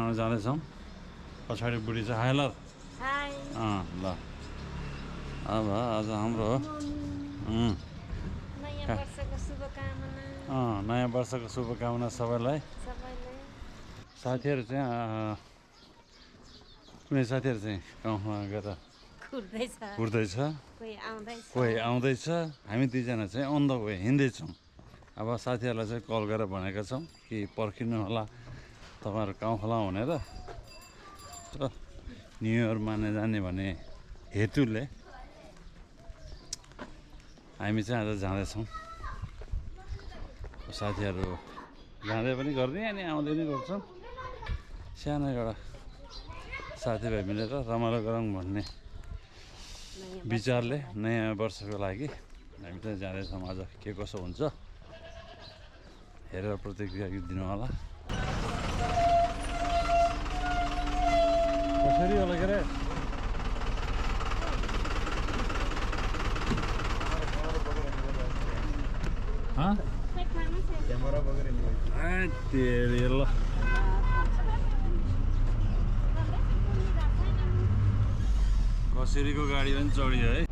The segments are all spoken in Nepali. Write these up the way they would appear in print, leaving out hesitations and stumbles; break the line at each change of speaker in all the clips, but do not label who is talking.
बनाउन जाँदैछौँ। पछाडि बुढी छ। हाय ल।
हाय।
ल अब आज हाम्रो
नयाँ वर्षको शुभकामना।
नयाँ वर्षको शुभकामना सबैलाई। साथीहरू चाहिँ कुनै साथीहरू चाहिँ गाउँमा गएर कुर्दैछ, कोही आउँदैछ। हामी दुईजना चाहिँ अन द वे हिँड्दैछौँ। अब साथीहरूलाई चाहिँ कल गरेर भनेका छौँ कि पर्खिनु होला, तपाईँहरू कहाँ होला भनेर। न्यु इयर मान्न जाने भने हेतुले हामी चाहिँ आज जाँदैछौँ। साथीहरू जाँदै पनि गर्ने अनि आउँदै पनि गर्छौँ। सानो एउटा साथीभाइ मिलेर रमाइलो गरौँ भन्ने विचारले नयाँ वर्षको लागि हामी चाहिँ जाँदैछौँ। आज के कसो हुन्छ हेरेर प्रतिक्रिया दिनु होला। कसरी होला के अरे
क्यामेरा वगैरह
तेरे ल कसरीको गाडी पनि चढियो है।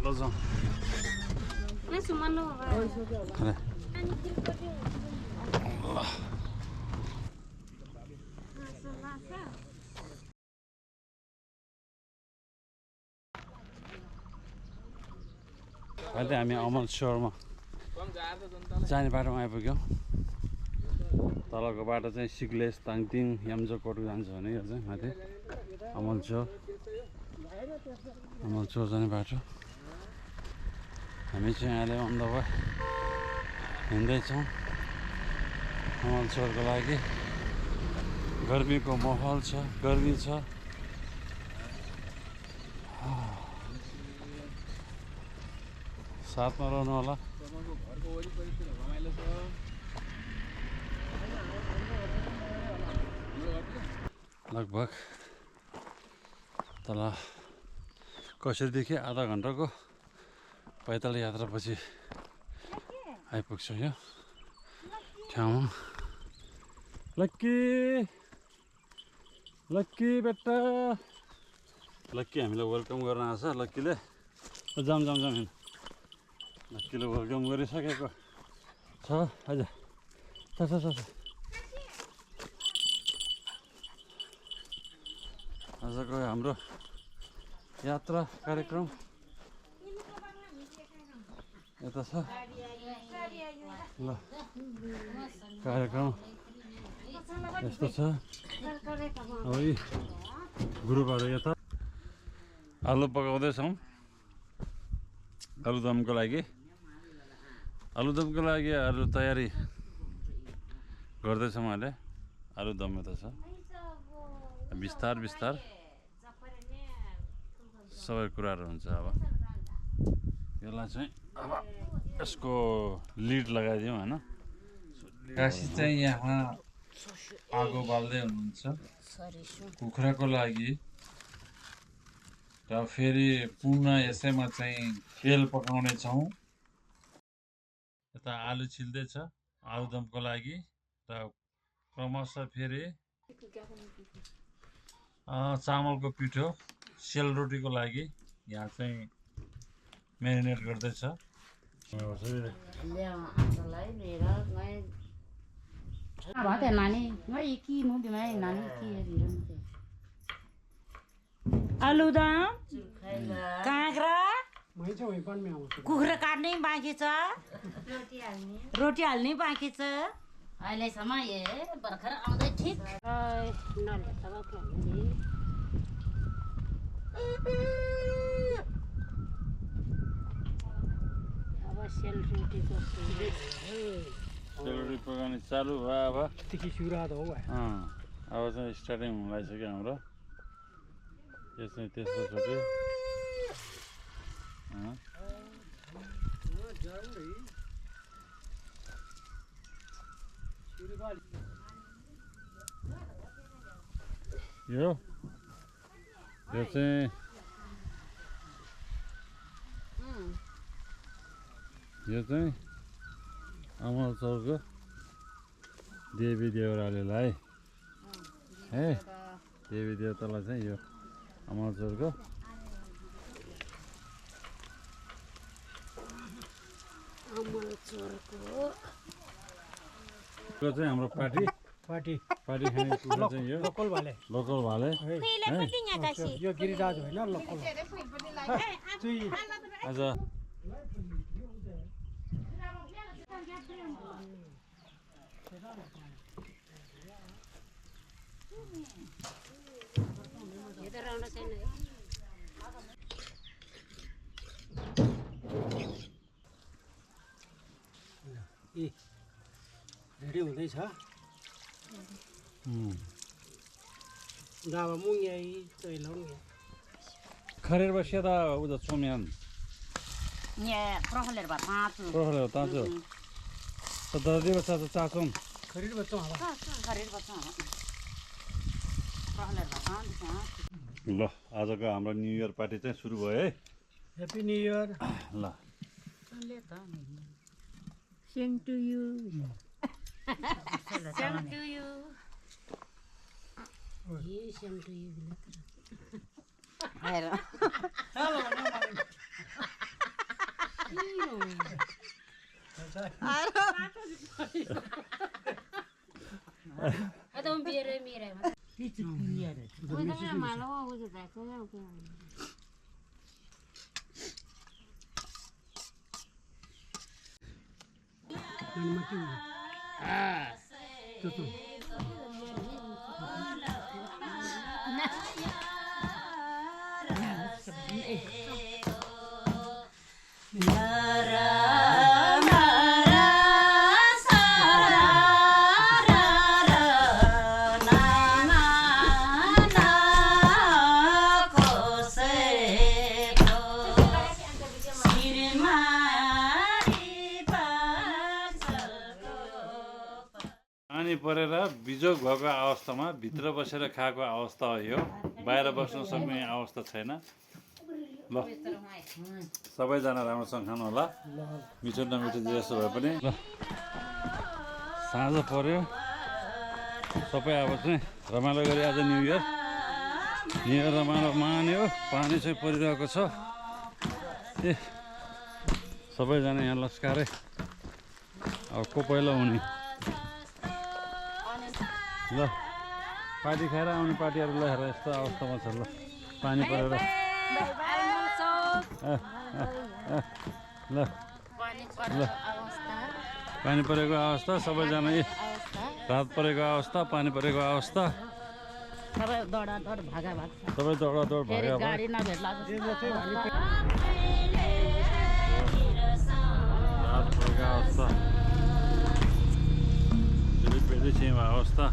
ल जाउँ। अहिले हामी अमल स्टोरमा जाने बाटोमा आइपुग्यौँ। तलको बाटो चाहिँ सिग्लेस, ताङतिङ, याम्जोकोट जान्छ भने यो चाहिँ माथि अमल चोर जाने बाटो। हामी चाहिँ अहिले अन द वे हिँड्दैछौँ अमल चोरको लागि। गर्मीको माहौल छ, गर्मी छ। साथमा रहनु होला। लगभग तल कसरीदेखि आधा घन्टाको पैदल यात्रापछि आइपुग्छ यो ठाउँमा। लक्की लक्की बेटा, लक्की हामीलाई वेलकम गर्न आएको छ। लक्कीले जाम लक्कीले वेलकम गरिसकेको छ। आज आजको हाम्रो यात्रा कार्यक्रम यता छ। ल कार्यक्रम यस्तो छ। अब यी ग्रुपहरू यता आलु पकाउँदैछौँ आलुदमको लागि। आलु तयारी गर्दैछौँ अहिले। आलुदम यता छ। बिस्तार सबै कुराहरू हुन्छ। अब यसलाई चाहिँ अब यसको लिड लगाइदिउँ होइन। काशी चाहिँ यहाँ आगो बाल्दै हुनुहुन्छ कुखुराको लागि र फेरि पुनः यसैमा चाहिँ तेल पकाउने छौँ। यता आलु छिल्दैछ आलुदमको लागि र क्रमशः फेरि चामलको पिठो सेलरोटीको लागि यहाँ चाहिँ म्यारिनेट गर्दैछ।
आलुदम, काँक्रा, कुखुरा काट्नै बाँकी छ, रोटी हाल्नै बाँकी छ।
अहिलेसम्म भर्खर आउँदै ठिक।
अब
सेलरोटी पकाउने चालु भयो। अब अब चाहिँ स्टार्टिङ हुन लागिसक्यो हाम्रो। यो चाहिँ तेस्रो चोटि यो चाहिँ यो चाहिँ अमलचौरको देवी देउरालीलाई है देवी देवतालाई चाहिँ यो अमलचौरको यो चाहिँ हाम्रो पार्टी खाने कुरा चाहिँ यो लोकल भाले
यो गिरिराज होइन लोकल
आज
रेडी हुँदैछ गावा मुङ्ग्याई तैलाउनु
खरेर बसेदा उता चोम्यान
यहाँ प्रहलेर भए पाँच
प्रहर ताजो सदरदी बच्चा त चाचोम
खरिद बच्चों हवा
खरेर बस्छ प्रहलेर भए पाँच
ल आजको हाम्रो न्यु इयर पार्टी चाहिँ सुरु भयो है
ह्याप्पी न्यु इयर
ल
same to you same to you same to you
आएर
Atau biar mirip.
Itu punya deh.
Udah malu aku sudah tahu.
Yang mati. Tutup.
पानी परेर बिजोग भएको अवस्थामा भित्र बसेर खाएको अवस्था हो यो बाहिर बस्न सक्ने अवस्था छैन ल सबैजना राम्रोसँग खानु होला मिठो नमिठो जस्तो भए पनि ल साँझ पर्यो सबै अब चाहिँ रमाइलो गरी आज न्यु इयर रमाइलो मान्यो पानी चाहिँ परिरहेको छ ए सबैजना यहाँ लस्कारे अब को पहिला हुने ल पार्टी खाएर आउने पार्टीहरू ल हेर यस्तो अवस्थामा छ ल पानी परेर ल ल पानी परेको अवस्था सबैजना रात परेको अवस्था पानी परेको अवस्था
सबै दौडादौड भागाभाग
सबै दौडादौड भागा
गाडी नभेट्ला
रात परेको अवस्था पेली छेमा अवस्था